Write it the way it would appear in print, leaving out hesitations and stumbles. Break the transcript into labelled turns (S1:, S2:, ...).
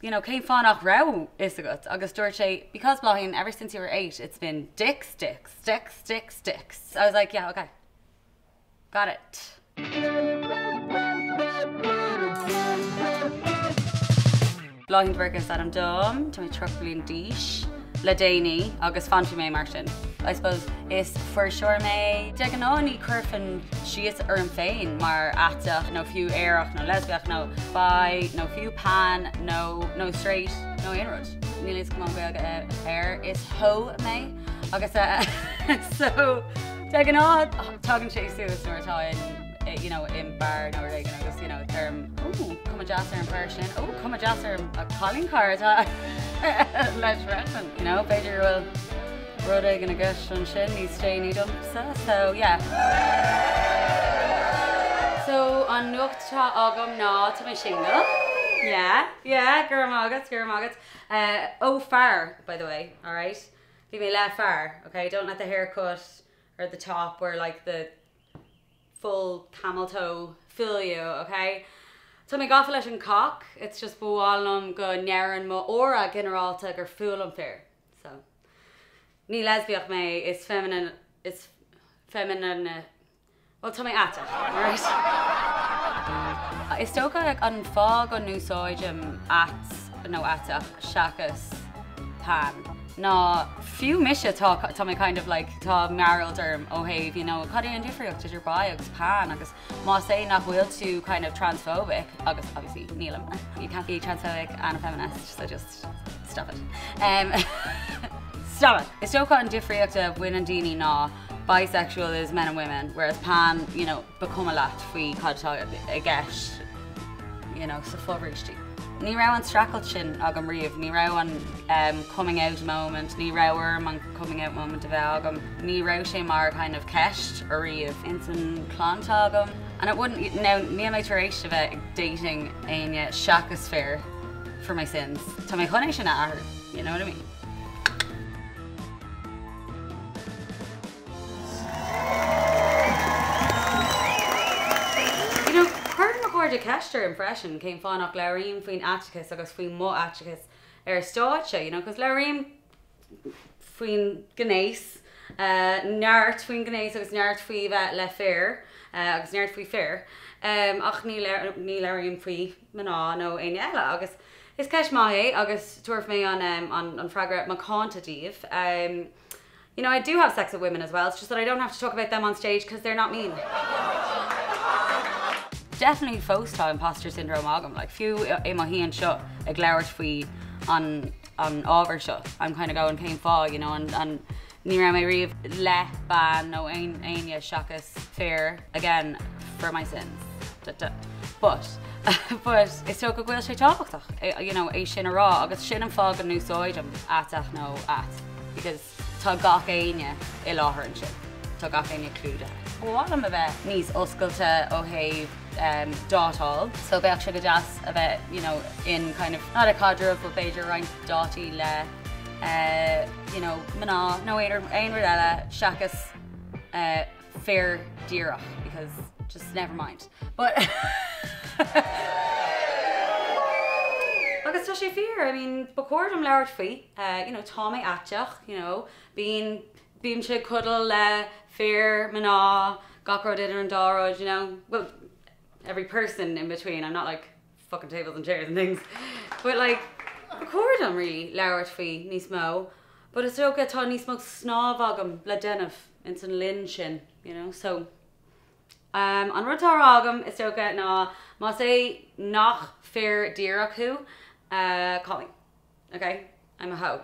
S1: you know, cén fáth nach raibh fhios agat? Agus dúirt sé, because Bláithín, ever since you were 8, it's been dicks, dicks, dicks, dicks, dicks. I was like, yeah, okay. Got it. Bláithín de Búrca is ainm dom, tá mé 30 bliain d'aois le déanaí agus fanfaidh mé mar sin. I suppose is fuirseoir mé. De ghnáth ní chuirfinn síos orm féin mar aiteach nó fiú aerach nó leispiach nó bi nó fiú pan nó nó straight nó aon rud. Níl fhios agam an Gaeilge air. Is hoe mé agus so de ghnáth tagann sé suas nuair atá in you know, i mbeár nó rud éigin agus you know, deirim ó cuma deas ar an bhfear sin, ó cuma deas ar an cailín cara atá leis freisin. You know, b'fhéidir go bhfuil rud éigin i gceist ansin níos déanaí domsa, so yeah. So an nuacht atá agam ná tá mé single. Yeah, yeah, go raibh maith agat, go raibh maith agat. Uh, ó fear, by the way, alright? Bhí mé le fear, okay? Don't let the haircut or the top or like the full camel toe fool you, ok? Tá mé gafa leis an cock, it's just ba mhaith liom go ndeireann mo aura ginearálta gur fuath liom fir. So, ní leispiach mé, is feminine, is feminine, bhuel tá mé aiteach, alright? Is dócha an fáth go n-úsáidim ait nó aiteach seachas pan ná fiú mise tá tá mé kind of like tá mearbhall orm ó thaobh you know cad é an difríocht idir bi agus pan agus más é nach bhfuil tú kind of transphobic agus obviously nílim you can't be transphobic and a feminist so just stop it. Um, stop it! Is dócha an difríocht a bhaineann daoine ná bisexual is men and women whereas pan you know ba chuma leat faoi cad atá i gceist you know, sa fobhrístí. Ní raibh an streachailt sin agam riamh, ní raibh an um, coming out moment, ní raibh orm an coming out moment a bheith agam. Ní raibh sé mar kind of ceist ariamh ins an chlann atá agam. And it wouldn't, now, níl mé tar éis a bheith ag dating éinne seachas fir for my sins. Tá mé chun é sin a athrú, you know what I mean? You know, chuir mo chairde ceist orm freisin cén fáth nach labhraím faoin aiteachas agus faoi mo aiteachas ar stáitse, you know, cos labhraím faoin gnéas, neart faoin gnéas agus neart faoi bheith le fir agus neart faoi fir, ach ní ní labhraím faoi mná nó éinne eile agus is ceist maith é agus tabharfaidh mé an an freagra macánta daoibh. You know, I do have sex with women as well, it's just that I don't have to talk about them on stage because they're not mean. Definitely fós tá imposter syndrome agam, like fiú i mo shuí anseo ag labhairt faoi an an ábhar seo, I'm kind of going cén fáth, you know, an, an ní raibh mé riamh le bean nó aon éinne seachas fir again for my sins. Duh, duh. But but is dócha go bhfuil sé tábhachtach, you know, é sin a rá agus sin an fáth go n-úsáidim aiteach nó ait. Because tá gach éinne i láthair ansin. Tá gach éinne clúdaithe. Ba mhaith liom a bheith níos oscailte ó thaobh dátáil, so bheadh sé go deas a bheith you know in kind of not a caidreamh but b'fhéidir roinnt dátaí le you know mná nó aon rud eile seachas fir díreach because just never mind but agus tá sé fíor I mean ba chóir dom labhairt faoi you know tá mé aiteach you know bíonn bímse ag cuddle le fir mná gach rud idir an dá rud you know well every person in between I'm not like fucking tables and chairs and things but like ba chóir dom really labhairt faoi níos mó but is dócha tá níos mó snámh agam le déanamh ins an linn sin you know so um, an rud atá á rá agam is dócha ná más é nach fir díreach thú uh, call me okay I'm a hoe.